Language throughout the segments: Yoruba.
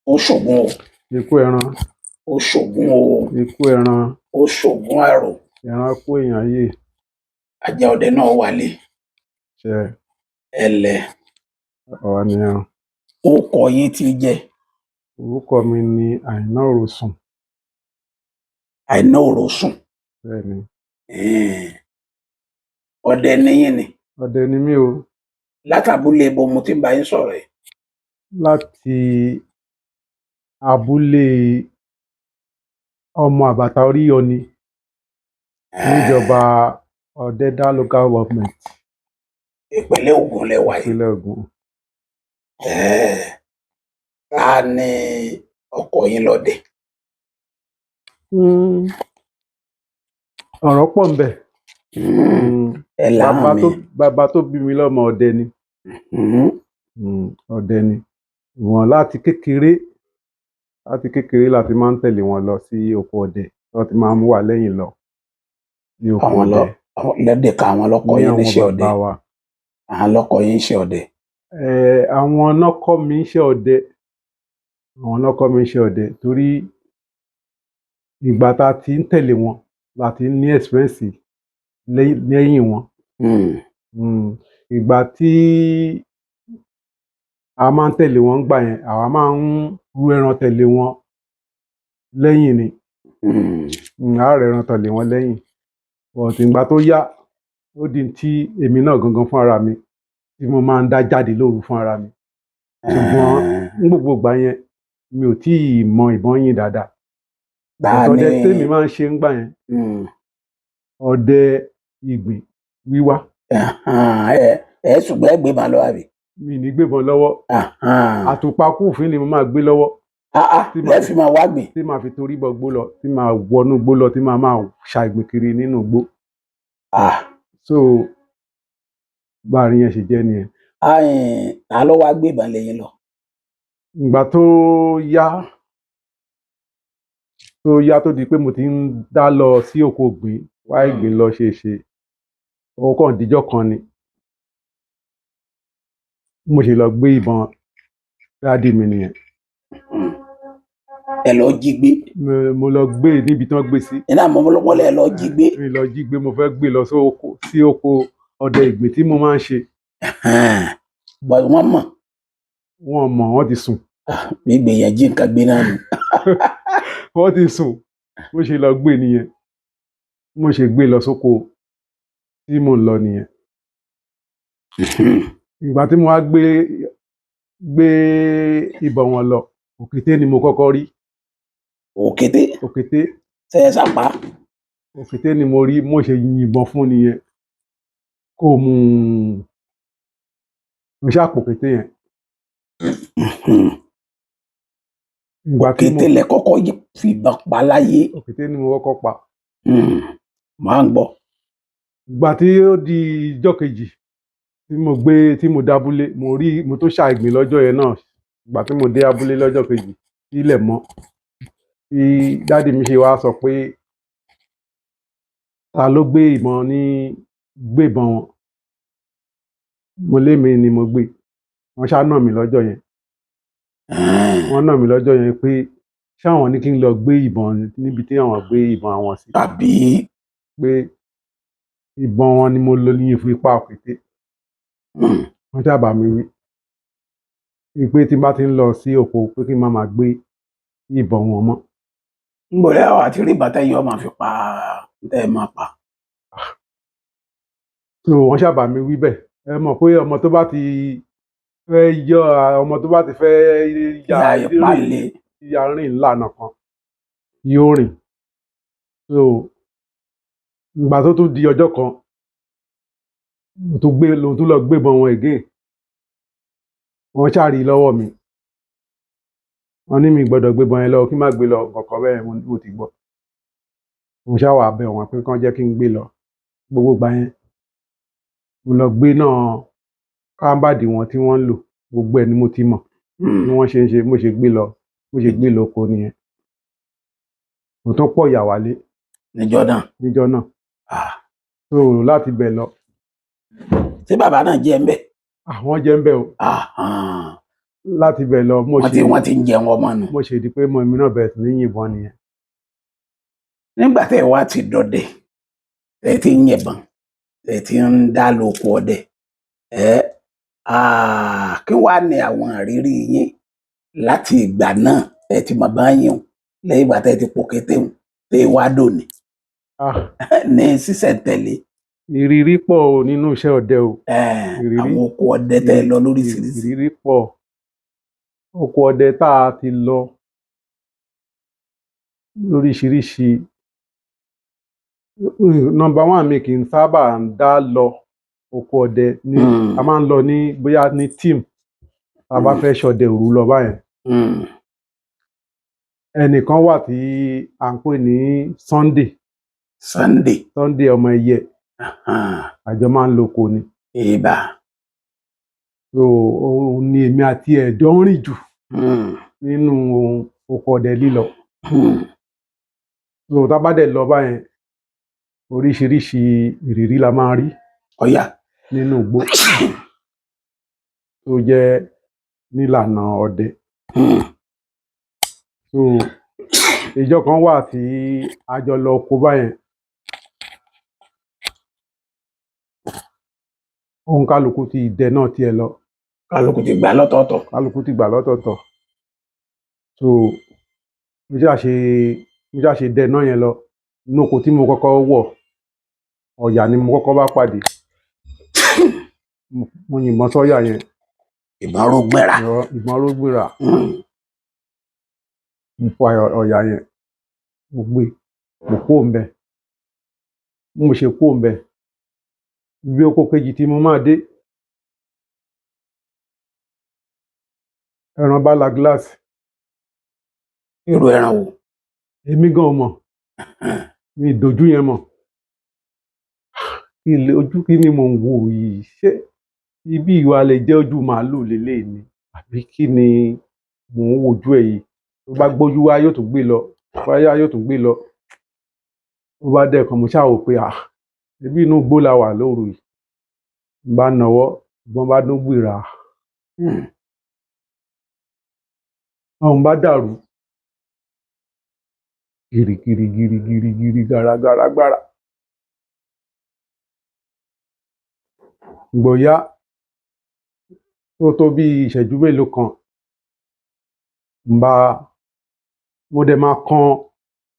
Ó ṣògùn o. Ikú ẹran. Ó ṣògùn o. Ikú ẹran. Ó ṣògùn àrò. Ẹran kó èèyàn yé. Ajá ọdẹ náà wálé. Ṣe. Ẹlẹ. Àwa nìyẹn. Orúkọ yín tí jẹ́? Orúkọ mi ni Àìná Òrosùn. Àìná Òrosùn. Bẹ́ẹ̀ ni. Ọdẹ níyìn ni? Ọdẹ ni mí o. Látàbúlé ibo mo ti ń bá yín sọ̀rọ̀ yìí? Láti abúlé ọmọ àbàtà Oríyọni, níjọba Ọ̀dẹ̀dá Local Government. Ìpínlẹ̀ Ògùn lẹwà yìí. Ìpínlẹ̀ Ògùn. Ta ni ọkọ yín lọ́dẹ? Ọ̀rọ̀ pọ̀ ńbẹ̀. Ẹ Bàbá làwọn mi. tó bàbá tó bí mi lọ́mọ, ọdẹ ni. Ọdẹ ni wọn láti kékeré láti máa ń tẹ̀lé wọn lọ sí oko ọdẹ. Wọ́n ti máa ń mú wa lẹ́yìn lọ ní oko Àwọn lọ ọdẹ. Àwọn lẹ́dẹ̀ kan, àwọn lọ́kọ ní yín àwọn níṣẹ́ ọdẹ? Bàbá wa. Àwọn lọ́kọ yín níṣẹ́ ọdẹ? Àwọn náà kọ́ mi iṣẹ́ ọdẹ. Àwọn náà kọ́ mi iṣẹ́ ọdẹ torí ìgbà tá a ti ń tẹ̀lé wọn la ti ń ní experience lẹ́yìn wọn. Ìgbà tí a máa ń tẹ̀lé wọn gbà yẹn, àwa máa ń rú ẹran tẹ̀lé wọn lẹ́yìn ni. A rẹ̀ ẹran tẹ̀lé wọn lẹ́yìn, but ìgbà tó yá, ó di tí èmi náà gangan fún ara mi tí mo máa ń dá jáde lóru fún ara mi, ṣùgbọ́n ní gbogbo ìgbà yẹn, mi ò tí ì mọ ìbọn yìn dáadáa. Ta Ọdẹ ni tèmi máa ń ṣe ńgbà yẹn, ọdẹ ìgbín wíwá. Ẹ ẹ, ṣùgbọ́n ẹ gbé ìbọn lọ, àbí? Mi ní gbébọn lọ́wọ́. Àtùpà kúfin ni mo máa gbé lọ́wọ́. Ah ah. Tí màá Lẹ́ẹ̀fì máa wá gbìn. Tí màá fi torí bọ gbó lọ, tí màá wọnú gbó lọ, tí màá máa ṣa ìgbín kiri nínú igbó. So báàrin yẹn ṣe jẹ́ nìyẹn. Ta ló wá gbé ìbọn lé yín lọ? Ìgbà tó yá, tó di pé mo ti ń dá lọ sí oko ìgbín wá ìgbín lọ ṣe ṣe, ó kàn díjọ́ kan ni mo ṣe lọ gbé ìbọn daddy mi nìyẹn. Ẹ lọ jí gbé? Mo lọ gbé níbi tí wọ́n gbé sí. Iná mọ́mọ́lọ́mọ́lẹ́ ẹ lọ jí gbé. Mi lọ jí gbé, mo fẹ́ gbé lọ sí oko ọdẹ ìgbín tí mo máa ń ṣe. Bọ̀ wọ́n mọ̀? Wọ́n mọ̀, wọ́n ti sùn. Bí gbèyàn jí nǹkan gbé náà nù. Wọ́n ti sùn. Mo ṣe lọ gbé nìyẹn, mo ṣe gbé lọ sóko tí mò ń lọ nìyẹn. Ìgbà tí mo wá gbé ìbọn wọn lọ, òkété ni mo kọ́kọ́ rí. Òkété? Òkété. Ṣe é sàpá? Òkété ni mo rí. Mo ṣe yìnbọn fún nìyẹn, kó mú un, mo ṣàpò òkété yẹn. Ìgbà tí mo Òkété lẹ kọ́kọ́ fi ìbọn pa láyé? Òkété ni mo kọ́kọ́ pa. Máa ń gbọ́. Ìgbà tí ó di ijọ́ kejì tí mo gbé, tí mo dábúlé, mo rí, mo tó ṣa ìgbín lọ́jọ́ yẹn náà. Ìgbà tí mo dé abúlé lọ́jọ́ kejì, tí ilẹ̀ mọ́, tí daddy mi ṣe wá sọ pé ta ló gbé ìbọn ní gbé ìbọn wọn, mo lémi ni mo gbé. Wọ́n ṣá nà mí lọ́jọ́ yẹn. Wọ́n nà mí lọ́jọ́ yẹn pé ṣáwọn ní kí n lọ gbé ìbọn níbi tí àwọn gbé ìbọn àwọn sí. Tàbí? Pé ìbọn wọn ni mo lò ní fún ipa òkété. Wọ́n ṣáà bá mi wí pé tí n bá ti ń lọ sí oko, pé kí n má máa gbé ìbọn wọn mọ́. Ń gbọ́dọ̀ àwọn àti rí bàtà yìí, ọmọ fi pa tẹ́ ẹ máa pa. So wọ́n ṣáà bá mi wí bẹ́ẹ̀. Ẹ mọ̀ pé ọmọ tó bá ti fẹ́ yọ, ọmọ tó bá ti fẹ́ ya ya ìpalẹ̀. Ya rìn ńlànà kan yóò rìn. So ìgbà tó tún di ọjọ́ kan, mo tún gbé, mo tún lọ gbébọn wọn again. Wọ́n ṣáà rí lọ́wọ́ mi, wọ́n ní mi gbọ́dọ̀ gbébọn yẹn lọ, kí n má gbé lọ kọ̀ọ̀kan bẹ́ẹ̀. Mo ní mo ti gbọ́. Mo ṣáà wà bẹ̀ wọ́n pé kán jẹ́ kí n gbé lọ. Gbogbo ìgbà yẹn, mo lọ gbé náà kámbàdì wọn tí wọ́n ń lò, gbogbo ẹ̀ ni mo ti mọ̀ bí wọ́n ṣe ń ṣe. Mo ṣe gbé lọ, mo ṣe gbé lọ oko nìyẹn. Mo tún pọ̀ yà wálé. Níjọ́ náà? Níjọ́ náà. So láti bẹ̀ lọ. Ṣé bàbá náà jẹ́ ń bẹ̀? Àwọn jẹ́ ń bẹ̀ o. Láti bẹ̀ lọ mo Wọ́n ṣe ti wọ́n ti ń jẹun ọmọ nù. Mo ṣe di pé mo èmi náà bẹ̀rẹ̀ sí ní yìnbọn nìyẹn. Nígbà tẹ́ ẹ wá ti dọdẹ, tẹ́ ẹ ti ń yìnbọn, tẹ́ ẹ ti ń dá lóko ọdẹ, ẹ kí wàá ní àwọn àrírí yín láti ìgbà náà tẹ́ ẹ ti mọ̀ bá yín o, lẹ́yìn ìgbà tẹ́ ẹ ti pò kété o, tẹ́ ẹ wá dòní Ah, ní sísẹ̀ntẹ̀lé? Ìrírí pọ̀ o nínú iṣẹ́ ọdẹ o. Ìrírí. Àwọn oko ọdẹ tẹ́ ẹ lọ lóríṣiríṣi. Ìrírí pọ̀. Oko ọdẹ tá a ti lọ lóríṣiríṣi. Number one, mi kì í sábà ń dá lọ oko ọdẹ ní. A máa ń lọ ní bóyá ní team, tá a bá fẹ́ ṣọdẹ òru lọ báyẹn. Ẹnìkan wà tí à ń pè ní Sunday. Sunday. Sunday ọmọ ẹyẹ. Àjọ máa ń loko ni. Ìbà. So òun ni èmi àti ẹ̀ jọ ń rìn jù nínú oko ọdẹ lílọ. So tá a bá dẹ̀ lọ báyẹn, oríṣiríṣi ìrírí la máa ń rí Ọ̀yà. nínú igbó tó jẹ́ nílànà ọdẹ. So ìjọ kan wà tí a jọ lọ oko báyẹn, òun kálukú ti dẹ náà tiẹ̀ lọ. Kálukú ti gbà lọ́tọ̀ọ̀tọ̀. Kálukú ti gbà lọ́tọ̀ọ̀tọ̀. So mo ṣáà ṣe dẹ náà yẹn lọ inú oko tí mo kọ́kọ́ wọ̀, ọ̀yà ni mo kọ́kọ́ bá pàdé. Mo yìnbọn sọ́yà yẹn. Ìbọn ró gbéra. Ìbọn ló gbéra. Mo fa ọ̀yà yẹn, mo gbé, mo kúrò ńbẹ̀. Bí mo ṣe kúrò ńbẹ̀, ibi oko kejì tí mo máa dé, ẹran bá la gíláàsì. Irú ẹran wo? Èmi gan ò mọ̀, mi ì dojú yẹn mọ̀. Kí lè ojú, kí ni mò ń wò yìí? Ṣé ibi ìwà lè jẹ́ ojú màálù leléyìí ni, àbí kí ni mò ń wojú ẹ̀ yìí? Tó bá gbójú wá, yóò tún gbé lọ, tó bá yá, yóò tún gbé lọ. Ó bá dẹ̀kan, mo ṣáà wò pé, ah, ibi inú igbó la wà lóru yìí. N bá nawọ́, ìbọn bá dún gbìrà. Ọ̀hún bá dàrú gìrìgìrì gìrìgìrì gìrì gàràgàrà gbàrà. Gbòyá tó tó bí ìṣẹ́jú mélòó kan, n bá mo dẹ̀ máa kan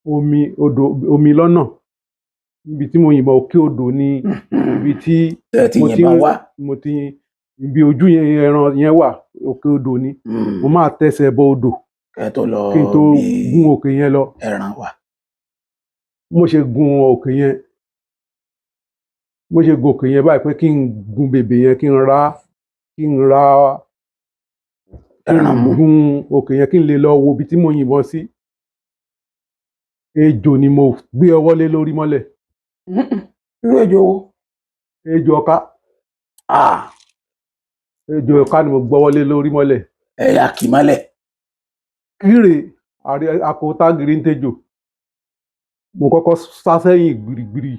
omi odò, omi lọ́nà níbi tí mo yìnbọn. Òkè odò ní ibi tí Tẹ́ ẹ ti mo ti yìnbọn wá. Mo ti ibi ojú yẹn, ẹran yẹn wà, òkè odò ni. Mo máa tẹsẹ̀ bọ odò Kẹ́ ẹ tó lọ kí n tó bí gún òkè yẹn lọ. Ẹran wà. Mo ṣe gun òkè yẹn, mo ṣe gun òkè yẹn báyìí pé kí n gun bèbè yẹn, kí n ra kí n Ẹran mú. gun òkè yẹn, kí n lè lọ wo ibi tí mo yìnbọn sí, ejò ni mo gbé ọwọ́ lé lórí mọ́lẹ̀. Irú ejò wo? Ejò ọ̀ká. Ah, Ejò ọ̀ká ni mo gbọ́wọ́ lé lórí mọ́lẹ̀. Ẹ yà kì í mọ́lẹ̀. Kíre àrí akótágìrì ń tejò, mo kọ́kọ́ sá sẹ́yìn gbìrìgbìrì.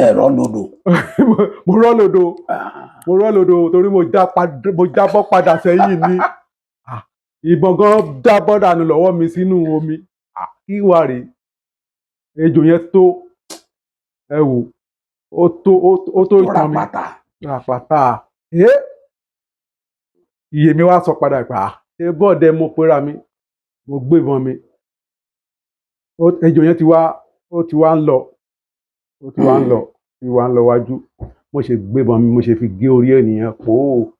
Ẹ̀rọ lodò. Mo rọ́ lódò. Ah, Mo rọ́ lódò torí mo jábọ́ padà sẹ́yìn ni. Ah, ìbọn gan jábọ́ dànù lọ́wọ́ mi sínú omi. Ah, kí wàá rèé? Ejò yẹn tó, ẹ wò ó, tó ó tó tó ìtàn mi. Ràpàtà. Ràpàtà. Ẹ iye mi wá sọ padà pé, ah, ṣé bọ́ọ̀dẹ mo pera mi, mo gbébọn mi. Ejò yẹn ti wá, ó ti wá ń lọ, ó ti wá ń lọ, ti wá ń lọ wájú. Mo ṣe gbébọn mi, mo ṣe fi gé orí ènìyàn pòó,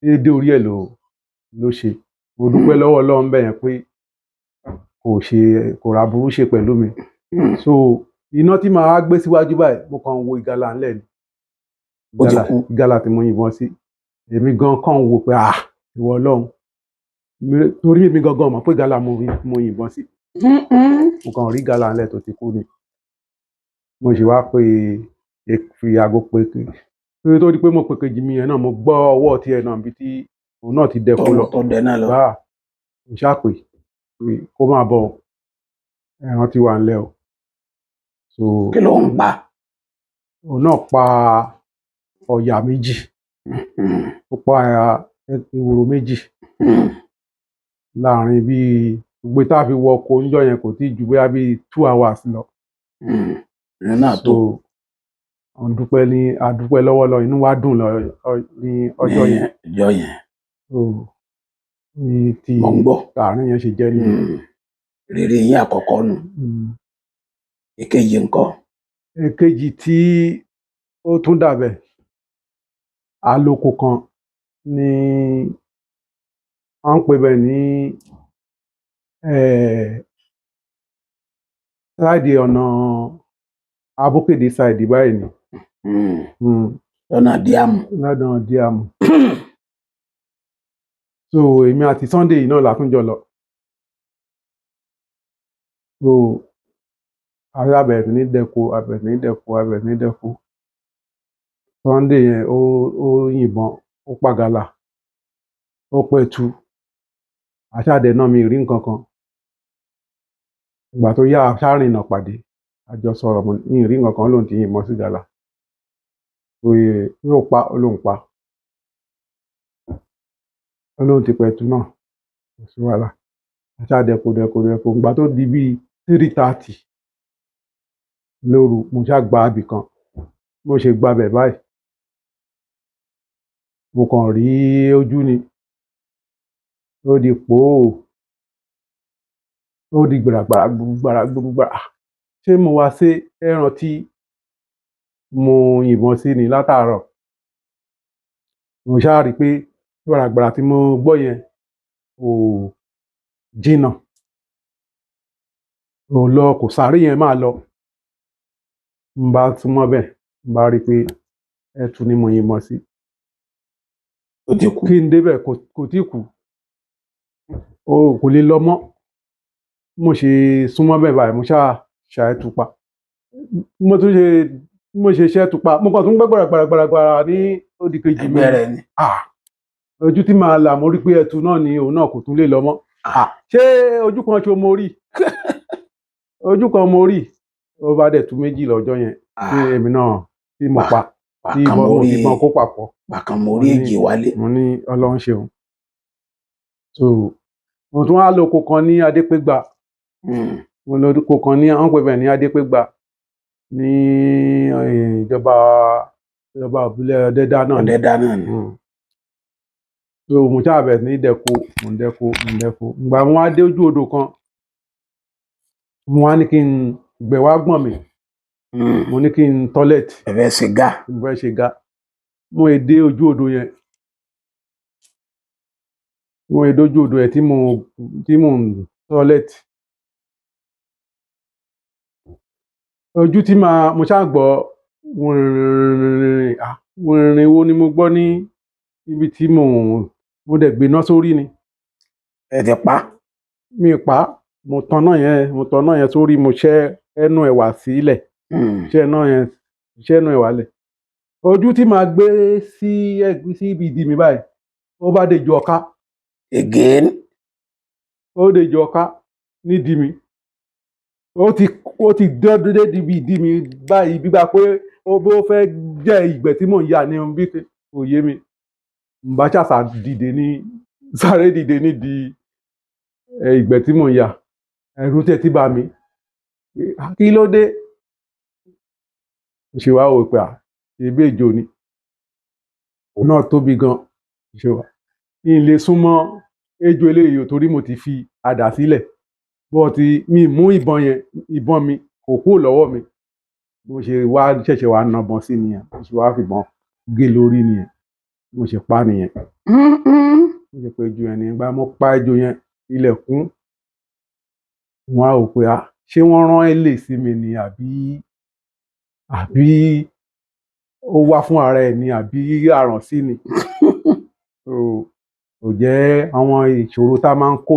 déédéé orí ẹ̀ ló ṣe. Mo dúpẹ́ lọ́wọ́ Ọlọ́run bẹ́ẹ̀ yẹn pé kò ṣe, kò ra burú ṣe pẹ̀lú mi. So iná tí màá gbé síwájú báyìí, mo kàn ń wo ìgalà ńlẹ̀ ni. Ó ti Ìgalà. kú. Ìgalà tí mo yìnbọn sí, èmi gan kàn ń wò pé, ah, ìwọ Ọlọ́run. Torí èmi gangan mọ̀ pé ìgalà mo yìnbọn sí. Mo kàn rí ìgalà ńlẹ̀ tó ti kú ni. Mo sì wá pé fi aago pé kí tó di pé mo pè kejì mi yẹn náà, mo gbọ́ ọwọ́ tiẹ̀ náà bí tí òun náà ti dẹkùn lọ. Tó dẹ náà lọ. Bá mo ṣáà pè pé kó máa bọ̀, ẹran ti wà ńlẹ̀ o. So Kí ló ń pa? Òun náà pa ọ̀yà méjì. Ó pa. Ehoro 2 láàrin bíi gbogbo tá a fi wọ ọkọ̀ oúnjẹ yẹn kò tí ju bóyá bíi 2 hours lọ. Ìyẹn náà tó. So à ń dúpẹ́ ní, a dúpẹ́ lọ́wọ́ lọ, inú wa dùn lọ ní ọjọ́ ní yẹn. Ọjọ́ yẹn. So ní ti Mò ń gbọ́. àárín yẹn ṣe jẹ́ nìyẹn. Ìrírí yín àkọ́kọ́ nù. Èkejì ńkọ́? Èkejì tí ó tún dàbẹ̀, aloko kan ní wọ́n ń pè bẹ́ẹ̀ ní side ọ̀nà Abókèdè side báyìí ni. Lọ́nà Díàmù. Lọ́dọ̀ Díàmù. So èmi àti Sunday yìí náà la tún jọ lọ. So a ṣáà bẹ̀rẹ̀ sí ní dẹ́ko, a bẹ̀rẹ̀ sí ní dẹ́ko, a bẹ̀rẹ̀ sí ní dẹ́ko. Sunday yẹn ó yìnbọn, ó pàgálà, ó pẹ̀tù. Àṣàdẹ náà mi ì rí nǹkan kan. Ìgbà tó yá, a ṣáà rìnnà pàdé, a jọ sọ̀rọ̀, mo ní ì rí nǹkan kan, ó lóun ti yìnbọn sí ìgalà. Oye yóò pa, ó lóun pa. Ó lóun ti pẹ̀tù náà, kò sí wàhálà. A ṣáà dẹ́ko dẹ́ko dẹ́ko. Ìgbà tó di bíi 3:30 lóru, mo ṣáà gba ibì kan. Mo ṣe gba ibẹ̀ báyìí, mo kàn rí ojú ni. Ó di pòó. Ó di gbàràgbàrà gbùrùgbàrà gbùrùgbàrà. Ṣé mo wá sí ẹran tí mo yìnbọn sí ni látàárọ̀? Mo ṣáà rí pé gbàràgbàrà tí mo gbọ́ yẹn kò jìnnà. Kò lọ, kò sáré yẹn máa lọ. N bá súnmọ́ bẹ́ẹ̀, n bá rí pé ẹtu ni mo yìnbọn sí. Ó ti kú. Kí n débẹ̀, kò tíì kú. O kò lè lọ mọ́. Mo ṣe súnmọ́ bẹ́ẹ̀ báyìí, mo ṣáà ṣá ẹtu pa. Mo tún ṣe, mo ṣe ṣẹ́ ẹtu pa. Mo kàn tún gbọ́ gbàràgbàrà gbàràgbàrà ní òdì kejì mi. Ẹgbẹ́ rẹ̀ ni. Ah! Ojú tí màá là, mo rí pé ẹtu náà ni òun náà, kò tún lè lọ mọ́. Ah! Ṣé ojú kan ṣo mo rí? Ojú kan mo rí. Ó bá dẹ̀ tú 2 lọ́jọ́ yẹn tí èmi náà tí mo pa, tí Pàkàn ìbọn mo mo rí fi ìbọn kó papọ̀. Pàkàn mo rí èjì wálé. Mo ní Ọlọ́run ṣeun. So mo tún wá lóko kan ní Adépégbà. Mo lóko kan ní, wọ́n ń pè bẹ́ẹ̀ ní Adépégbà ní ìjọba ìbílẹ̀ Ọ̀dẹ́dá náà ni. Ọ̀dẹ́dá náà ni. So mo ṣáà bẹ̀rẹ̀ sí ní dẹ́ko, mò ń dẹ́ko, mò ń dẹ́ko. Ìgbà mo wá dé ojú odò kan, mo wá ní kí n ìgbẹ́ wá gbọ̀n mi. Mo ní kí n toilet. Ẹ fẹ́ ṣe gá. Mo fẹ́ ṣe gá. Mo è dé ojú odò yẹn. Mo è dé ojú odò yẹn tí mò ń toilet. Ojú tí màá, mo ṣáà gbọ́ wìrìrìrìrì, ah, wìrìrì wo ni mo gbọ́ ní ibi tí mò ń, mo dẹ̀ gbéná sórí ni. Ẹ ti pa. Mi pa, mo tanná yẹn sórí, mo ṣẹ́ ẹnu ẹ̀ wá sílẹ̀. Ṣẹ́ ẹnu ẹ̀ wálẹ̀. Ojú tí màá gbé sí ẹ̀gbẹ́ sí ibi ìdí mi báyìí, ó bá dejò ọká. Again. Ó dejò ọká nídìí mi. Ó ti dé ibi ìdí mi báyìí bí gbà pé ó bó fẹ́ jẹ́ ìgbẹ́ tí mò ń yà ní bí kò yé mi. N bá ṣàṣà dìde ní sáré dìde nídìí ìgbẹ́ tí mò ń yà. Ẹ̀rù tiẹ̀ ti bà mí. Kí ló dé? Mo ṣe wá wò pé à, ṣebí ejò ni. Òun náà tóbi gan. Mo ṣe wá. Kí n lè súnmọ́ ejò eléyìí o torí mo ti fi àdá sílẹ̀. But mi mú ìbọn yẹn, ìbọn mi kò kúrò lọ́wọ́ mi. Mo ṣe wá ṣẹ̀ṣẹ̀ wá na ìbọn sí nìyẹn. Mo ṣe wá fi ìbọn gé lórí nìyẹn. Mo ṣe pa nìyẹn. Mo ṣe pa ejò yẹn nìyẹn. Ìgbà mo pa ejò yẹn, ilẹ̀ kún. Mo wá wò pé à, ṣé wọ́n rán èlé sí mi ni àbí ó wá fún ara ẹ̀ ni àbí àránṣí ni. So kò jẹ́ àwọn ìṣòro tá a máa ń kó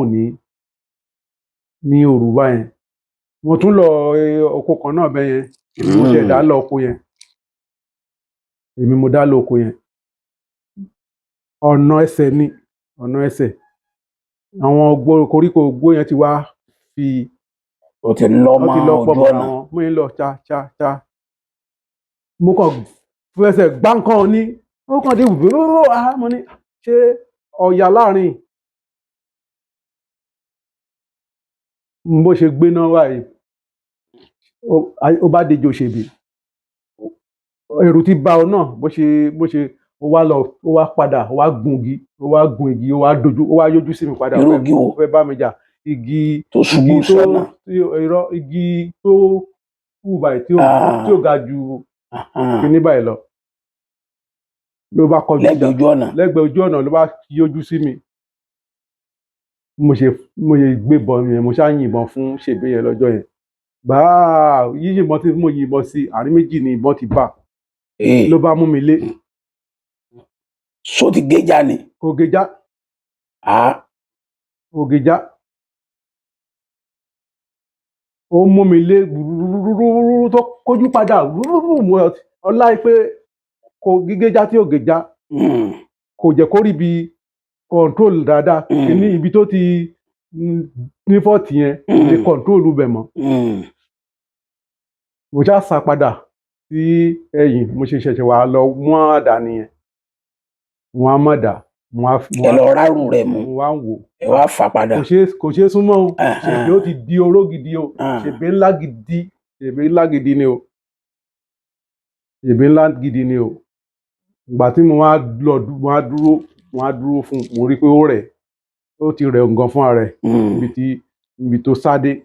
ní òru báyẹn. Mo tún lọ oko kan náà bẹ́yẹn. Mo ṣẹ̀ dá lọ oko yẹn. Èmi mo dá lọ oko yẹn. Ọ̀nà ẹsẹ̀ ni, ọ̀nà ẹsẹ̀. Àwọn koríko igbó yẹn ti wá fi Ó ti lọ́ wọ́n mọ́ ti lọ pọ̀ ojú mọ́ra ọ̀nà. wọn. Mo ń lọ cha cha cha. Mo kàn fẹsẹ̀ gbá nǹkan ní. Ó kàn dé wùwú, ah, mo ní ṣé Ọ̀yà láàrin bó ṣe gbéná báyìí, ó bá dejò ṣèbí, ẹ̀rù ti bà ọ náà. Bó ṣe ó wá lọ, ó wá padà, ó wá gun igi, ó wá gun igi, ó wá dojú, ó wá yójú sí mi padà. Irú igi wo? Ó fẹ́ bá mi jà. Igi tó ṣubú igi tó sọ́nà. Irọ́, igi tó kú báyìí tí ó Ah. tí ò ga ju kíní báyìí lọ ló bá kọjú Lẹ́gbẹ̀ẹ́ ojú ọ̀nà. Lẹ́gbẹ̀ẹ́ ojú ọ̀nà ló bá yọjú sí mi. Mo ṣe gbébọn yẹn, mo ṣáà yìnbọn fún ṣèbí yẹn lọ́jọ́ yẹn. Gbàá yíyìnbọn tí mo yìnbọn sí, àárín méjì ni ìbọn ti bá. Ee, Ló bá mú mi lé. Só ti géjà ni? Kò gejá. Ah, Kò gejá, ó mú mi lé gbùrúrúrú tó kójú padà gbùrúrú. Ọlá pé kò gígéjá tí ò gejá, kò jẹ́ kó rí ibi control dáadáa. Kíní ibi tó ti ní fault yẹn kò lè control bẹ̀ mọ́. Mo ṣáà sá padà sí ẹ̀yìn. Mo ṣe ṣẹ̀ṣẹ̀ wá lọ mú àdá nìyẹn. Mo á mọ̀ dà, mo á Ẹ lọ rárù rẹ̀ mú. Mo wá ń wò. Ẹ wá fà padà. Kò ṣeé súnmọ́ o. Ṣèbí ó ti di oró gidi o. Ṣèbí ńlá gidi, ṣèbí ńlá gidi ni o, ṣèbí ńlá gidi ni o. Ìgbà tí mo wá lọ, mo wá dúró fún un, mo rí pé ó rẹ̀, ó ti rẹ̀ nǹkan fún ara ẹ̀. Ibi tó sá dé,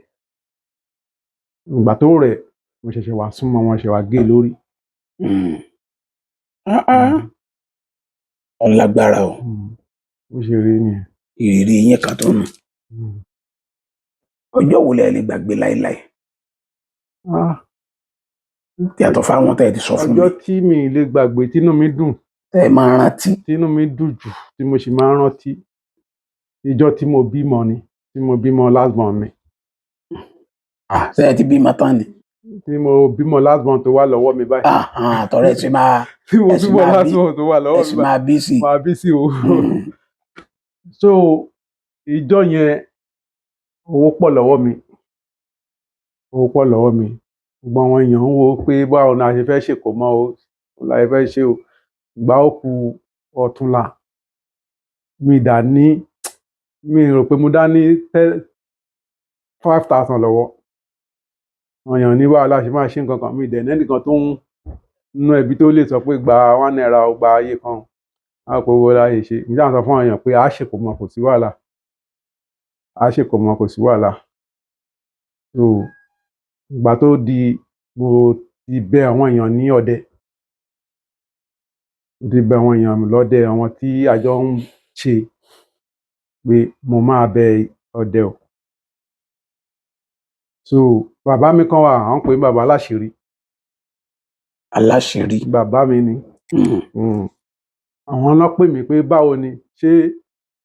ìgbà tó rẹ̀, mo ṣẹ̀ṣẹ̀ wá súnmọ́ wọn, ṣẹ̀ wá gé e lórí. Ah, ah. Ó lágbára o. Ó ṣe rí nìyẹn. Ìrírí yín kan tó nù. Ọjọ́ wo lẹ lè gbàgbé láéláé? Ah, Yàtọ̀ fáwọn tẹ́ ẹ ti sọ fún mi. Ọjọ́ tí mi lè gbàgbé, tínú mi dùn, Tẹ́ ẹ máa rántí. tínú mi dùn jù, tí mo sì máa ń rántí, ìjọ́ tí mo bímọ ni, tí mo bímọ last born mi. Ah, ṣé ẹ ti bímọ tán ni? Tí mo bímọ last born tó wà lọ́wọ́ mi báyìí. Ah, ah, tọrẹ ti máa Tí mo ẹ sì bímọ máa last born tó wà ẹ lọ́wọ́ sì mi báyìí. Máa bí sí i. Máa bí sí o. So ìjọ́ yẹn, owó pọ̀ lọ́wọ́ mi, owó pọ̀ lọ́wọ́ mi. Gbogbo àwọn èèyàn ń wo pé báwo ni a ṣe fẹ́ ṣèkómọ́ o, báwo la ṣe fẹ́ ṣe o. Ìgbà ó ku ọ̀túnla, mi dà ní, mi rò pé mo dá ní 5,000 lọ́wọ́. Àwọn èèyàn ní báwo la ṣe máa ṣe nǹkan kan. Mi dẹ̀ ní ẹnìkan tó ń nínú ẹbí tó lè sọ pé gba ₦1 o, gba iye kan o. A kò wo la ṣe ṣe. Mo ṣáà sọ fún àwọn èèyàn pé a ṣèkómọ, kò sí wàhálà, a ṣèkómọ, kò sí wàhálà. So ìgbà tó di, mo ti bẹ àwọn èèyàn ní ọdẹ, mo ti bẹ àwọn èèyàn lọ́dẹ, àwọn tí a jọ ń ṣe, pé mo máa bẹ ọdẹ o. So bàbá mi kan wà, à ń pè ní bàbá aláṣìírí. Aláṣìírí. Bàbá mi ni. Àwọn náà pè mí pé báwo ni, ṣé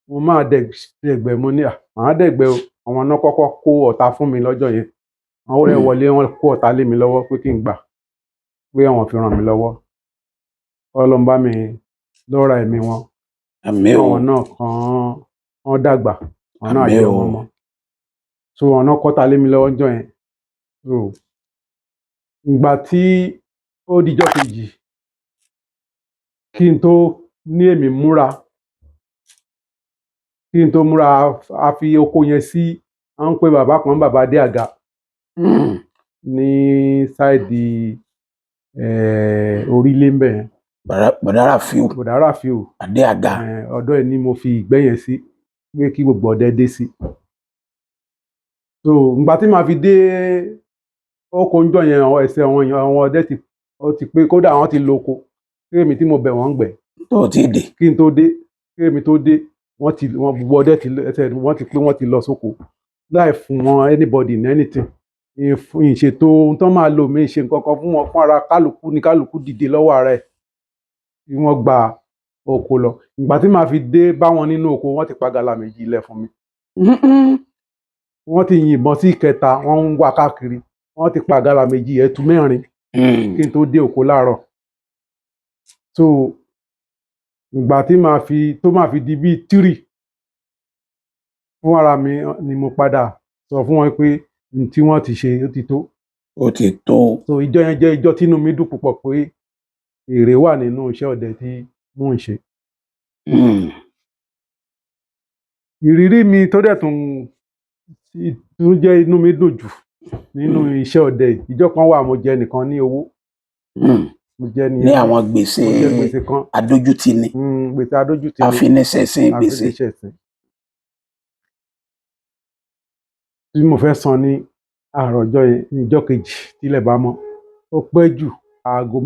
mo máa dẹ̀gbẹ́? Mo ní à, màá dẹ̀gbẹ́ o. Àwọn náà kọ́kọ́ kó ọ̀tá fún mi lọ́jọ́ yẹn. Àwọn ọ̀rẹ́ wọlé, wọ́n kó ọ̀tá lé mi lọ́wọ́ pé kí n gbà, pé àwọn fi ràn mí lọ́wọ́. Ọlọ́run bá mi lọ́ra ẹ̀mí wọn. Àmín o. Àwọn náà kàn wọ́n dàgbà, àwọn náà Àmín jẹ́ o. wọn mọ́. So àwọn náà kọ́ta lé mi lọ́wọ́ ńjọ́ yẹn. So ìgbà tí ó dijọ́ kejì, kí n tó ní èmi múra, kí n tó múra, a fi oko yẹn sí, à ń pe bàbá kan, bàbá dé àga ní side orílẹ̀ ńbẹ̀ yẹn. Bọ̀dá Rafiu. Bọ̀dá Rafiu. Adé àga. Ọ̀dọ̀ ẹ̀ ni mo fi ìgbẹ́ yẹn sí pé kí gbogbo ọdẹ dé sí. So ìgbà tí màá fi dé oko ńjọ́ yẹn, àwọn ẹsẹ̀ àwọn èèyàn, àwọn ọdẹ ti, ó ti pé, kódà àwọn ti lọ oko kí èmi tí mo bẹ̀ wọ́n gbẹ́. Tó o tí ì dé. Kí n tó dé, kí èmi tó dé, wọ́n ti, wọ́n gbogbo ọdẹ ti, ẹsẹ̀ wọ́n ti pé, wọ́n ti lọ sóko láì fún wọn anybody ní anything. Ìṣètò ohun tán máa lò, mí ṣe nǹkan kan fún wọn fún ara kálukú ní kálukú dìde lọ́wọ́ ara ẹ̀ kí wọ́n gba oko lọ. Ìgbà tí màá fi dé bá wọn nínú oko, wọ́n ti pa gàlà méjì lẹ̀ fún mi. Wọ́n ti yìnbọn sí ìkẹta, wọ́n ń wá káàkiri. Wọ́n ti pa gàlà méjì, ẹtu mẹ́rin kí n tó dé oko láàárọ̀. So ìgbà tí màá fi tó máa fi di bíi 3, fún ara mi ni mo padà sọ fún wọn pé n tí wọ́n ti ṣe ó ti tó. Ó ti tó. So ìjọ́ yẹn jẹ́ ìjọ́ tínú mi dùn púpọ̀ pé èrè wà nínú iṣẹ́ ọdẹ tí mò ń ṣe. Ìrírí mi tó dẹ̀ tún tún jẹ́ inú mi dùn jù nínú iṣẹ́ ọdẹ yìí, ìjọ́ kan wà, mo jẹ nìkan ní owó. Mo jẹ Ní nìyẹn, àwọn gbèsè mo jẹ gbèsè kan. Adójútini. Gbèsè adójútini. Àfinisẹ̀sín gbèsè. Àfinisẹ̀sín tí mo fẹ́ san ní àárọ̀ ọjọ́ yẹn, ní ìjọ́ kejì tílẹ̀ bá mọ́, ó pẹ́ jù aago 10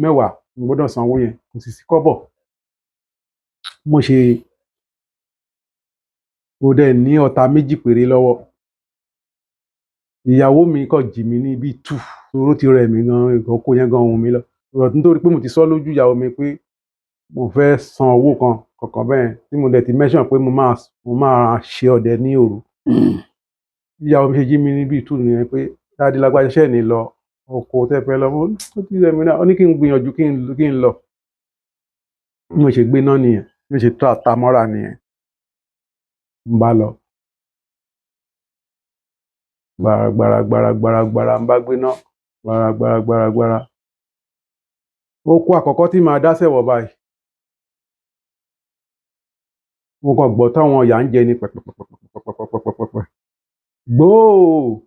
mo gbọ́dọ̀ sanwó yẹn, kò sì sí kọ́bọ̀. Mo ṣe, mo dẹ̀ ní ọta méjì péré lọ́wọ́. Ìyàwó mi kàn jí mi ní bíi 2, torí ó ti rẹ̀ mí gan, oko yẹn gan wù mí lọ. But nítorí pé mo ti sọ lójú ìyàwó mi pé mo fẹ́ san owó kan kọ̀ọ̀kan bẹ́ẹ̀, tí mo dẹ̀ ti mention pé mo máa ṣe ọdẹ ní òru. Ìyàwó mi ṣe jí mi ní bíi 2 nìyẹn pé, "Daddy lágbájá, ṣé ẹ̀ ní lọ oko tẹ́ fẹ́ lọ?" Mo ní ó ti rẹ̀ mí náà. Ó ní kí n gbìyànjú kí n lọ. Bí mo ṣe gbé náà nìyẹn, bí mo ṣe ta mọ́ra nìyẹn. Mo bá lọ. Gbàrà gbàrà gbàrà gbàrà gbàrà n bá gbé náà, gbàrà gbàrà gbàrà gbàrà. Oko àkọ́kọ́ tí màá dá sẹ̀wọ̀ báyìí, mo kàn gbọ́ táwọn ìyá ń jẹ ní pẹ̀pẹ̀pẹ̀pẹ̀pẹ̀pẹ̀pẹ̀pẹ̀. Gbóò!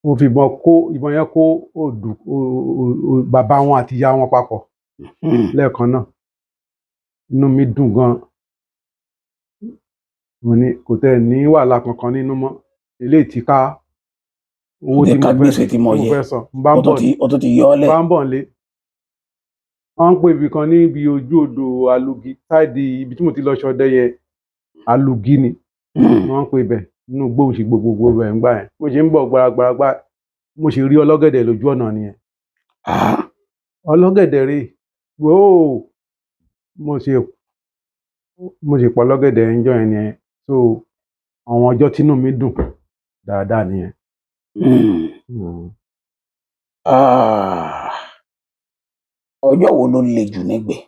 Mo fi ìbọn kó ìbọn yẹn, kó òdù bàbá wọn àti ìyá wọn papọ̀ lẹ́ẹ̀kan náà. Inú mi dùn gan. Mo ní kò tẹ́ ní wàhálà kankan nínú mọ́. Eléyìí ti ká owó Ti tí ká mo fẹ́ gbèsè tí mo tí mo yẹ. fẹ́ san. N bá ń Ó tún bọ̀ ti ó tún ti yọ ọ́ lẹ̀. Bá ń bọ̀ nílé. Wọ́n ń pè ibì kan níbi ojú odò Alugi, side ibi tí mo ti lọ ṣọdẹ yẹn, Alugi ni wọ́n ń pè ibẹ̀ nínú igbó òsì gbogbogbò ibẹ̀ ńgbà yẹn. Mo ṣe ń bọ̀ gbaragbaragbá, mo ṣe rí ọlọ́gẹ̀dẹ̀ lójú ọ̀nà nìyẹn. Ah. Ọlọ́gẹ̀dẹ̀ rèé, wòó! Mo ṣe pa ọlọ́gẹ̀dẹ̀ ńjọ́ yẹn nìyẹn. So àwọn ọjọ́ tínú mi dùn dáadáa nìyẹn. Ah. Ọjọ́ wo ló le jù nígbẹ́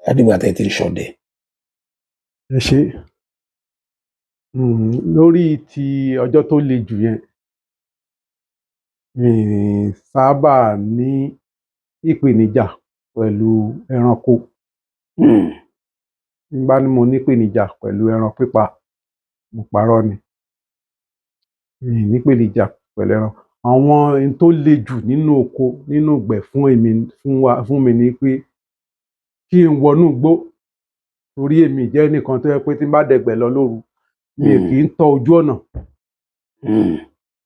látìgbà tẹ́ ẹ ti ń ṣọdẹ? Ẹ ṣé. Lórí ti ọjọ́ tó le jù yẹn, mi ì sábà ní ìpèníjà pẹ̀lú ẹranko. Tí n bá ní mo ní ìpèníjà pẹ̀lú ẹran pípa, mo parọ́ ni. Mi ì ní ìpèníjà pẹ̀lú ẹran. Àwọn ohun tó le jù nínú oko, nínú ìgbẹ́ fún èmi, fún wa, fún mi ni pé kí n wọnú igbó, torí èmi jẹ́ ẹnìkan tó jẹ́ pé tí n bá dẹ̀gbẹ́ lọ lóru, mi ì kì í tọ ojú ọ̀nà.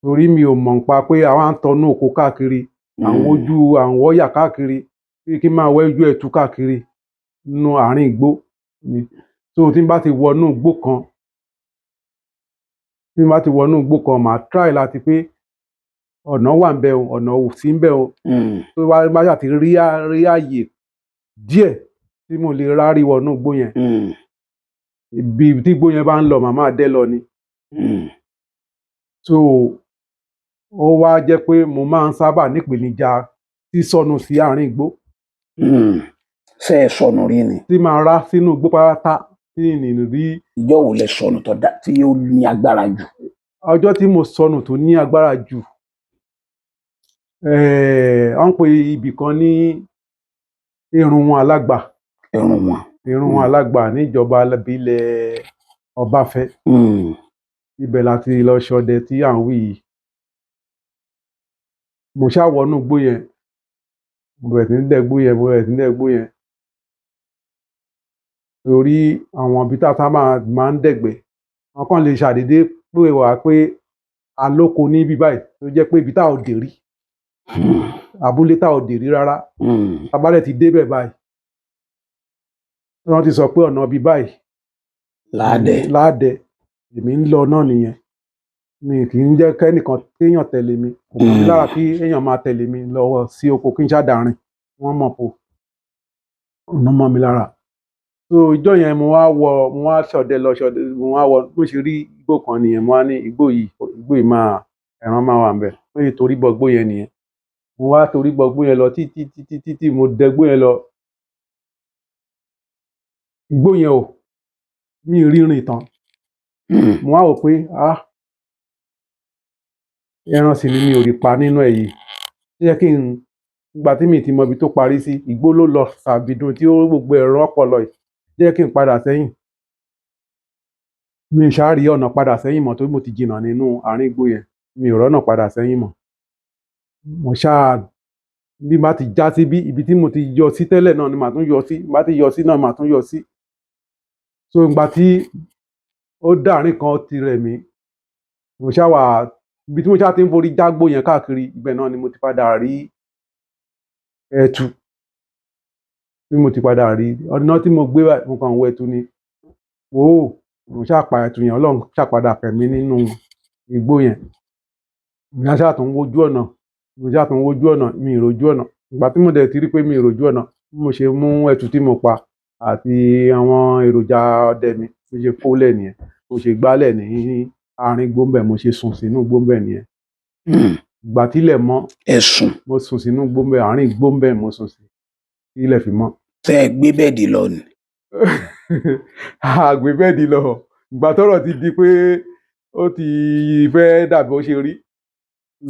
Torí mi ò mọ̀ nípa pé àwa ń tọnú oko káàkiri, à ń wojú, à ń wọ́yà káàkiri, bí kí n máa wẹ́ ojú ẹtu káàkiri nínú àárín igbó ni. So tí n bá ti wọnú igbó kan, tí n bá ti wọnú igbó kan, màá try láti pé ọ̀nà wà ńbẹ̀ o, ọ̀nà ò sí ńbẹ̀ o. Tó bá bá ṣáà ti rí rí ààyè díẹ̀ tí mo lè rárí wọnú igbó yẹn. Ibi tí igbó yẹn bá ń lọ, màá máa dẹ́ lọ ni. So ó wá jẹ́ pé mo máa ń sábà nípèníjà sísọnù sí àárín igbó. Ṣé ẹ sọnù rí ni? Tí màá rá sínú igbó pátápátá tí ì ní rí. Ìjọ́ wo lẹ sọnù tó dá tí ó ní agbára jù? Ọjọ́ tí mo sọnù tó ní agbára jù, wọ́n ń pe ibì kan ní Irunwọn Alágbà. Irunwọn. Irunwọn Alágbà níjọba ìbílẹ̀ Ọbáfẹ́. Ibẹ̀ la ti lọ ṣọdẹ tí à ń wí yìí. Mo ṣáà wọnú igbó yẹn, mo bẹ̀rẹ̀ sí ní dẹ́gbó yẹn, mo bẹ̀rẹ̀ sí ní dẹ́gbó yẹn. Torí àwọn ibi tá a sábà máa ń dẹ̀gbẹ́, wọ́n kàn lè ṣàdédé pè wá pé a lóko níbí báyìí, tó jẹ́ pé ibi tá ò dé rí, abúlé tá ò dé rí rárá. Tá bá dẹ̀ ti débẹ̀ báyìí, wọ́n ti sọ pé ọ̀nà ibi báyìí Láàdẹ. Láàdẹ, èmi ń lọ náà nìyẹn. Mi kì í jẹ́ kẹ́nìkan kéèyàn tẹ̀lé mi. Kò mọ̀ mí lára kí èèyàn máa tẹ̀lé mi lọ sí oko kí n ṣáà dá rìn. Wọ́n mọ̀ pò ọ̀nà mọ́ mi lára. So ìjọ́ yẹn, mo wá wọ, mo wá ṣọdẹ lọ ṣọdẹ, mo wá wọ, bó ṣe rí igbó kan nìyẹn. Mo wá ní igbó yìí, igbó yìí máa, ẹran máa wà ńbẹ̀. Bó ṣe torí bọ igbó yẹn nìyẹn. Mo wá torí bọ igbó yẹn lọ títí títí títí, mo dẹ igbó yẹn lọ. Igbó yẹn ò mi ì rí rìn tán. Mo wá wò pé, ah, ẹran sì ni mi ò rí pa nínú ẹ̀ yìí. Ó yẹ kí n ìgbà tí mi ti mọ ibi tó parí sí, igbó ló lọ sàbìdùn tí ó gbogbo ẹ̀rọ ọpọlọ yìí. Jẹ́ kí n padà sẹ́yìn. Mi ì ṣáà rí ọ̀nà padà sẹ́yìn mọ́, torí mo ti jìnnà nínú àárín igbó yẹn. Mi ò rọ́nà padà sẹ́yìn mọ́. Mo ṣáà, bí n bá ti já síbí, ibi tí mo ti yọ sí tẹ́lẹ̀ náà ni màá tún yọ sí, bá ti yọ sí náà màá tún yọ sí. So ìgbà tí ó dàárín kan, ó ti rẹ̀ mí. Mo ṣáà wà ibi tí mo ṣáà ti ń forí jágbó yẹn káàkiri, ibẹ̀ náà ni mo ti padà rí ẹtu. Bí mo ti padà rí ọ̀nà tí mo gbé báyìí, mo kàn ń wo ẹtu ni. Wò ó, mo ṣáà pa ẹtu yẹn, Ọlọ́run ṣáà padà kẹ́ mi nínú igbó yẹn. Mo ṣáà tún wojú ọ̀nà, mo ṣáà tún wojú ọ̀nà, mi ì rójú ọ̀nà. Ìgbà tí mo dẹ̀ ti rí pé mi ì rójú ọ̀nà, bí mo ṣe mú ẹtu tí mo pa àti àwọn èròjà ọdẹ mi, mo ṣe kólẹ̀ nìyẹn. Mo ṣe gbálẹ̀ ní àárín igbó ńbẹ̀, mo ṣe sùn sínú igbó ńbẹ̀ nìyẹn. Ìgbà tílẹ̀ mọ́, Ẹ sùn? Mo sùn sínú igbó ńbẹ̀, àárín igbó ńbẹ̀ mo sùn sí. Tílẹ̀ fi mọ́. Ṣé ẹ gbé bed lọ ni? A gbé bed lọ. Ìgbà tọ́rọ̀ ti di pé ó ti fẹ́ dàbí bó ṣe rí.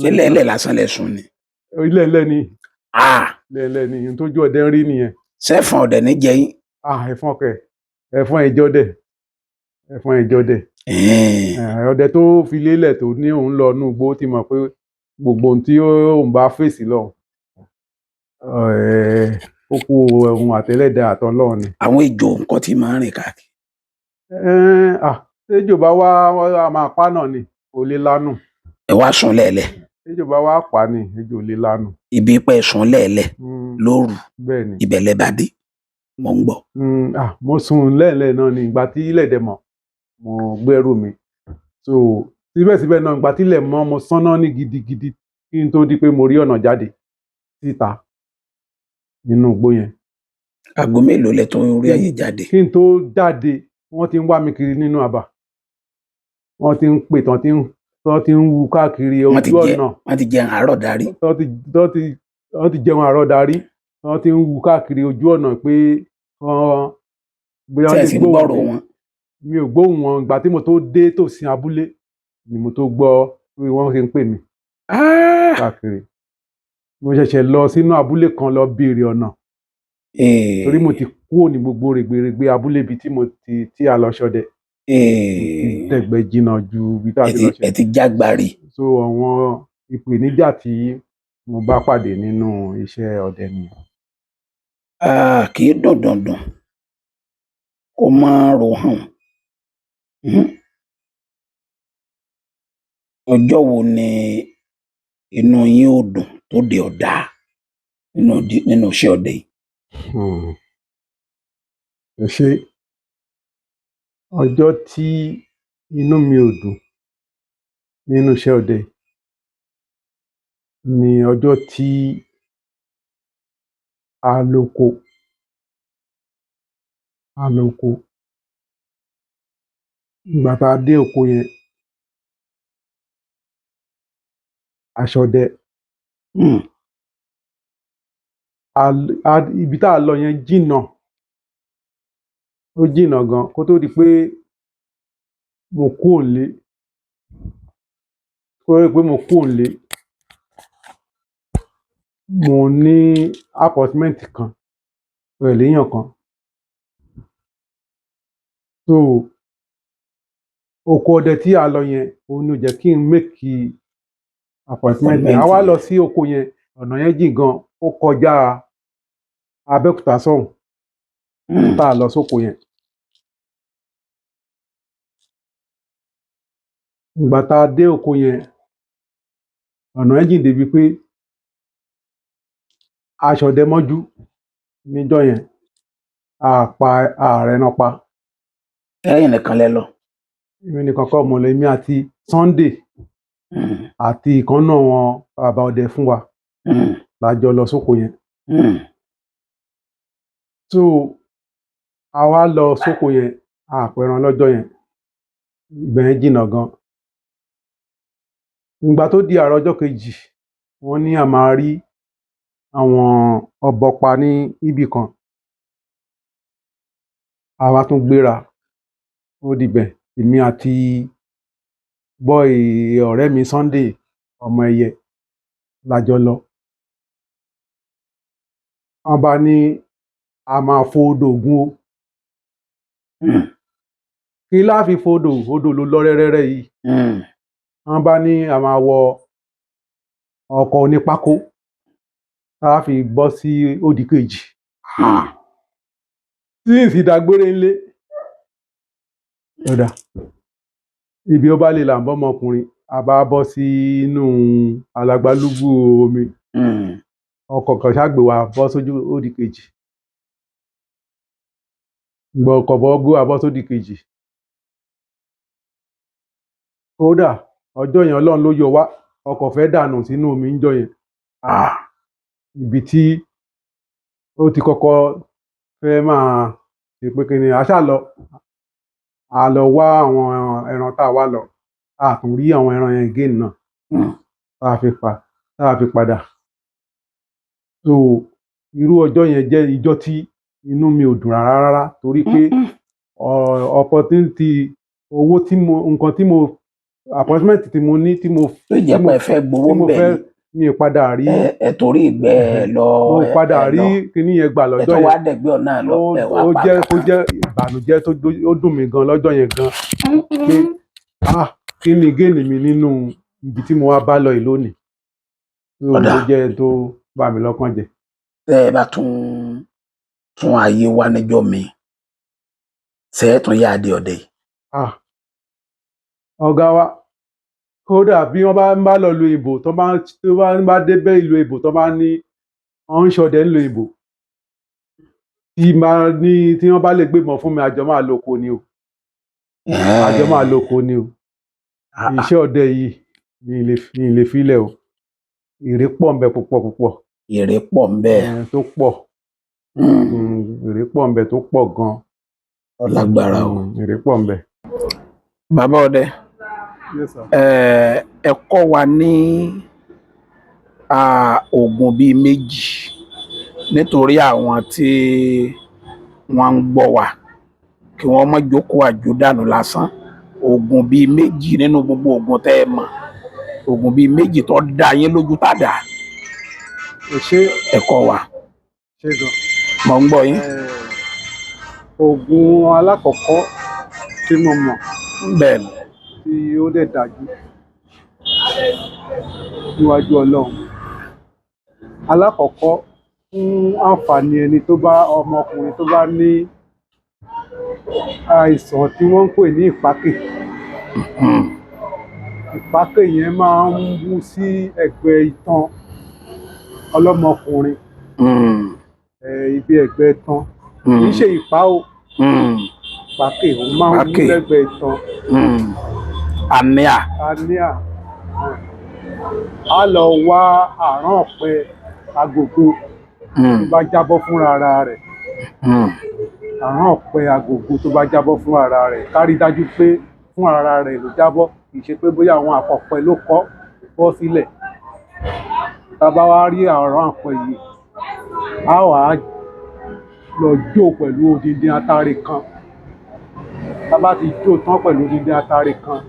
Ṣé lẹ́lẹ̀ lásán lẹ sùn ni? Ilẹ̀ẹ́lẹ̀ ni. Ah! Ilẹ̀ẹ́lẹ̀ ni. Ohun tójú ọdẹ ń rí nìyẹn. Ṣẹ́fọn ọ̀dẹ̀ ní jẹ yín? Ah, ẹ̀fọn kẹ̀. Ẹ̀fọn ìjọdẹ. Ẹ̀fọn ìjọdẹ. Ọdẹ tó fi lélẹ̀ tó ní òun lọ inú igbó ti mọ̀ pé gbogbo ohun tí òun bá fèsì lọ, ó kú ohun àtẹlẹ́dàá àtọlọ́run ni. Àwọn ejò nǹkan tí máa ń rìn káàkiri? Ah, tejò bá wá, a máa pa náà ni, kò lè lánù. Ẹ wá sùn lẹ́lẹ̀? Tejò bá wá pa ni, ejò ò lè lánù. Ibi pẹ́ sùn lẹ́lẹ̀ lóru? Bẹ́ẹ̀ ni. Ibẹ̀ lẹ bá dé, mò ń gbọ́. Ah, mo sùn lẹ́ẹ̀lẹ̀ náà ni. Ìgbà tí ilẹ̀ dẹ̀ mọ́, mo gbẹ́rù mi. So síbẹ̀síbẹ̀ náà, ìgbà tí ilẹ̀ mọ́, mo sánná ní gidigidi kí n tó di pé mo rí ọ̀nà jáde síta nínú igbó yẹn. Aago mélòó lẹ tó rí àyè jáde? Kí n tó jáde, wọ́n ti ń wá mi kiri nínú àbà. Wọ́n ti ń pè, tán ti ń wu káàkiri Wọ́n ti ojú jẹ ọ̀nà. Wọ́n ti jẹun àárọ̀ darí? Tán ti jẹun àárọ̀ darí. Wọ́n ti ń wu káàkiri ojú ọ̀nà pé kán bóyá Ṣé wọ́n ẹ lè sì ń gbóhùn gbọ́rọ̀ mi. wọn? Mi ò gbóhùn wọn. Ìgbà tí mo tó dé tòsí abúlé ni mo tó gbọ́ bí wọ́n ṣe ń pè mí káàkiri. Mo ṣẹ̀ṣẹ̀ lọ sínú abúlé kan lọ béèrè ọ̀nà, torí mo ti kúrò ní gbogbo règbèrègbè abúlé ibi tí mo ti tí a lọ ṣọdẹ. Tẹ̀gbẹ́ jìnnà ju ibi tá a Ẹ ti ti lọ ẹ ṣọdẹ. ti jágbárì. So àwọn ìpèníjà tí mo bá pàdé nínú iṣẹ́ ọdẹ nìyẹn. Ah, kì í dùn dùn dùn kó má ro hàn. Ọjọ́ wo ni inú yín ò dùn tó de ọ̀dà nínú iṣẹ́ ọdẹ yìí? Ẹ ṣé. Ọjọ́ tí inú mi ò dùn nínú iṣẹ́ ọdẹ ni ọjọ́ tí a loko. A loko. Ìgbà tá a dé oko yẹn, a ṣọdẹ. Ibi tá a lọ yẹn jìnnà. Ó jìnnà gan kó tó di pé mo kúrò nílé. Kó tó di pé mo kúrò nílé, mo ní appointment kan pẹ̀lú èèyàn kan. So oko ọdẹ tí a lọ yẹn, òun ni ò jẹ́ kí n make appointment yẹn. A wá lọ sí oko yẹn, ọ̀nà yẹn jìn gan, ó kọjá Abẹ́òkúta sọ́hùn tá a lọ sóko yẹn. Ìgbà tá a dé oko yẹn, ọ̀nà yẹn jìn débi pé a ṣọdẹ mọ́jú níjọ́ yẹn, a pa ààrẹ náà pa. Ẹ̀yin nìkan lẹ lọ? Èmi nìkan kọ́ mo lọ, èmi àti Sunday àti ìkan náà wọn bàbá ọdẹ fún wa la jọ lọ sóko yẹn. So a wá lọ sóko yẹn, a pẹran lọ́jọ́ yẹn, ibẹ̀ yẹn jìnnà gan. Ìgbà tó di àárọ̀ ọjọ́ kejì, wọ́n ní a máa rí àwọn ọ̀bọ pa ní ibì kan. A wá tún gbéra, ó dibẹ̀, èmi àti boy ọ̀rẹ́ mi Sunday ọmọ ẹyẹ la jọ lọ. Wọ́n bá ní a máa fo odò Ògùn o. Kí la fi fodò? Odò ló lọ rẹ́rẹ́rẹ́ yìí. Wọ́n bá ní a máa wọ ọkọ̀ onípákó tá a fi bọ́ sí òdì kejì. Tí ì sì dágbére ńlé. Ọ̀dà ibi ó bá lè là ń bọ́ ọmọkùnrin, a bá bọ́ sí inú alagbalúgbú omi. Ọkọ̀ kan ṣàgbé wa bọ́ sójú òdì kejì. Gbọ́ ọkọ̀ bọ́ gbé wa bọ́ sódì kejì. Kódà ọjọ́ yẹn, Ọlọ́run ló yọ wá, ọkọ̀ fẹ́ dànù sínú omi ńjọ́ yẹn. Ibi tí ó ti kọ́kọ́ fẹ́ máa ṣe pé kí ni a ṣáà lọ, a lọ wá àwọn ẹran tá a wá lọ, a tún rí àwọn ẹran yẹn again náà tá a fi padà. So irú ọjọ́ yẹn jẹ́ ijọ́ tí inú mi ò dùn rárá rárá, torí pé opportunity owó tí mo, nǹkan tí mo, appointment tí mo ní, tí mo Tó jẹ́ pé ẹ fẹ́ gbowó tí mo ń bẹ̀ fẹ́ ni. Mi ò padà rí. Ẹ torí ìgbẹ́ ẹ lọ. Mo Ẹ padà ẹ rí lọ kíní yẹn gbà ẹ lọ́jọ́ tó yẹn. Wá dẹ̀gbẹ́ ọ̀nà lọ. Ó Ẹ wá ó pa jẹ́ ó kankan. Jẹ́ ìbànújẹ́ tó ó dùn mí gan lọ́jọ́ yẹn gan pé, ah, kí ni gain mi nínú ibi tí mo wá bá lọ yìí lónìí? So, Ọ̀dà. ó jẹ́ tó bà mí lọ́kàn jẹ́. Tẹ́ ẹ bá tún tún ayé wá níjọ́ mi, ṣe é tún yá adé ọdẹ yìí? Ah, ọ̀gá wa, kódà bí wọ́n bá ń bá lọ lu ìbò, tó bá ń bá débẹ̀ ìlú ìbò, tó bá ní wọ́n ń ṣọdẹ ńlú ìbò, tí máa ní tí wọ́n bá lè gbébọn fún mi, àjọ máa lóko ni o, àjọ máa lóko ni o. Iṣẹ́ ọdẹ yìí, mi ì lè filẹ̀ o. Èrè pọ̀ ńbẹ púpọ̀ púpọ̀. Èrè pọ̀ ń bẹ. Tó pọ̀. Èrè pọ̀ ńbẹ tó pọ̀ gan. Ó lágbára o. Èrè pọ̀ ńbẹ. Bàbá ọdẹ, Yes, sir. ẹ kọ́ wa ní oògùn bíi méjì nítorí àwọn tí wọ́n ń gbọ́ wa, kí wọ́n má jókòó àjòdànù lásán. Oògùn bíi méjì nínú gbogbo oògùn tẹ́ ẹ mọ̀, oògùn bíi méjì tó dá yín lójú tàdá. Ẹ ṣé. Ẹ kọ́ wa. Ṣé gan. Mọ̀ ń gbọ́ yín. Oògùn alákọ̀ọ́kọ́ tí mo mọ̀ Bẹ́ẹ̀ ni. tí ó dẹ̀ dájú níwájú Ọlọ́run, alákọ̀ọ́kọ́, fún àǹfààní ẹni tó bá, ọmọkùnrin tó bá ní àìsàn tí wọ́n ń pè ní ìpákè. Ìpákè yẹn máa ń wú sí ẹ̀gbẹ́ itan ọlọ́mọkùnrin. Ibi ẹ̀gbẹ́ itan, kì í ṣe ìpá o. Ìpákè, òun máa ń wú Ìpákè. lẹ́gbẹ̀ẹ́ itan. Àníà. Àníà, á lọ wá àrán ọ̀pẹ agogo tó bá jábọ́ fúnra ara rẹ̀. Àrán ọ̀pẹ agogo tó bá jábọ́ fún ara rẹ̀, ká rí dájú pé fún ara rẹ̀ ló jábọ́, kì í ṣe pé bóyá àwọn àkọ̀pẹ ló kọ́ bọ́ sílẹ̀. Tá a bá wá rí àrán ọ̀pẹ yìí, á wàá lọ jó pẹ̀lú odindi atare kan. Tá a bá ti jó tán pẹ̀lú odindi atare kan,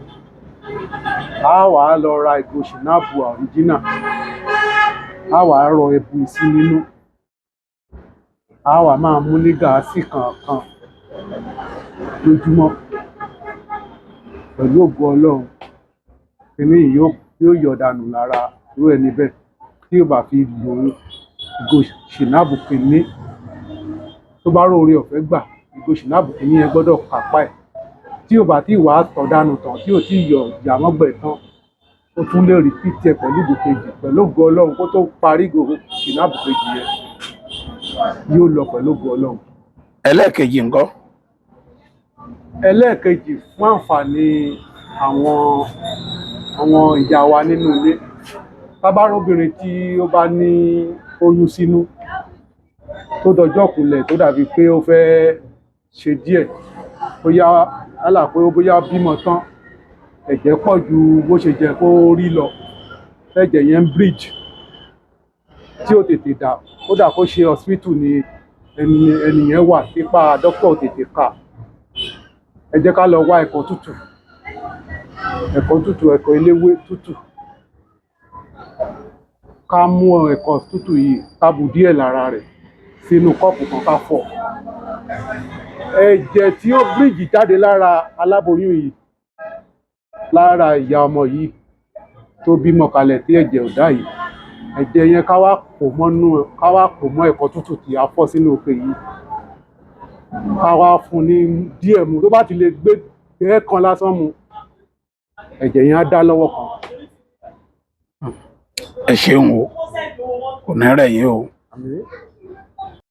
á wàá lọ ra ìgò ṣìnáàbù original, á wàá rọ ẹbu sí nínú, á wàá máa mú ní gàásì kọ̀ọ̀kan lójúmọ́. Pẹ̀lú ògo Ọlọ́run, kíní yìí yóò yọ dànù lára irú ẹni bẹ́ẹ̀. Tí ò bá fi lò ó, ìgò ṣìnáàbù kìíní, tó bá róore ọ̀fẹ́ gbà, ìgò ṣìnáàbù kìíní yẹn gbọ́dọ̀ kápá ẹ̀. Tí ò bá tí wàá tọ̀ dànù tán, tí ò tí yọ ìyàmọ́gbẹ̀ tán, ó tún lè repeat ẹ̀ pẹ̀lú ìgò kejì. Pẹ̀lú ògo Ọlọ́run, kó tó parí ìgò ṣìnáàbù kejì yẹn, yóò lọ pẹ̀lú ògo Ọlọ́run. Ẹlẹ́ẹ̀kejì ńkọ́? Ẹlẹ́ẹ̀kejì, fún àǹfààní àwọn ìyá wa nínú ilé, tá bá róbìnrin tí ó bá ní oyún sínú, tó dọjọ́ kúnlẹ̀, tó dàbí pé ó fẹ́ ṣe díẹ̀, bóyá yálà pé ó bóyá bímọ tán, ẹ̀jẹ̀ pọ̀ ju bó ṣe jẹ́ kó rí lọ, ẹ̀jẹ̀ yẹn ń bleed tí ò tètè dà, kódà kó ṣe hospital ni ẹni yẹn wà, tipa dókítà ò tètè ká, ẹ jẹ́ ká lọ wá ẹ̀kọ tútù, ẹ̀kọ tútù, ẹ̀kọ eléwé tútù. Ká mú ẹ̀kọ tútù yìí, ká bù díẹ̀ lára rẹ̀ sínú kọ́ọ̀pù kan, ká fọ̀. Ẹ̀jẹ̀ tí ó bíríìjì jáde lára aláboyún yìí, lára ìyá ọmọ yìí tó bímọ kalẹ̀ tí ẹ̀jẹ̀ ò dá yìí, ẹ̀jẹ̀ yẹn ká wá kó mọ́nú, ká wá kó mọ́ ẹ̀kọ tútù tí a fọ́ sínú òkè yìí, ká wá fún ní díẹ̀ mu. Tó bá ti lè gbé gbẹ́ kan lásán mu, ẹ̀jẹ̀ yẹn á dá lọ́wọ́ kan. Ẹ ṣeun o, kò ní rẹ̀ yín o. Àmín.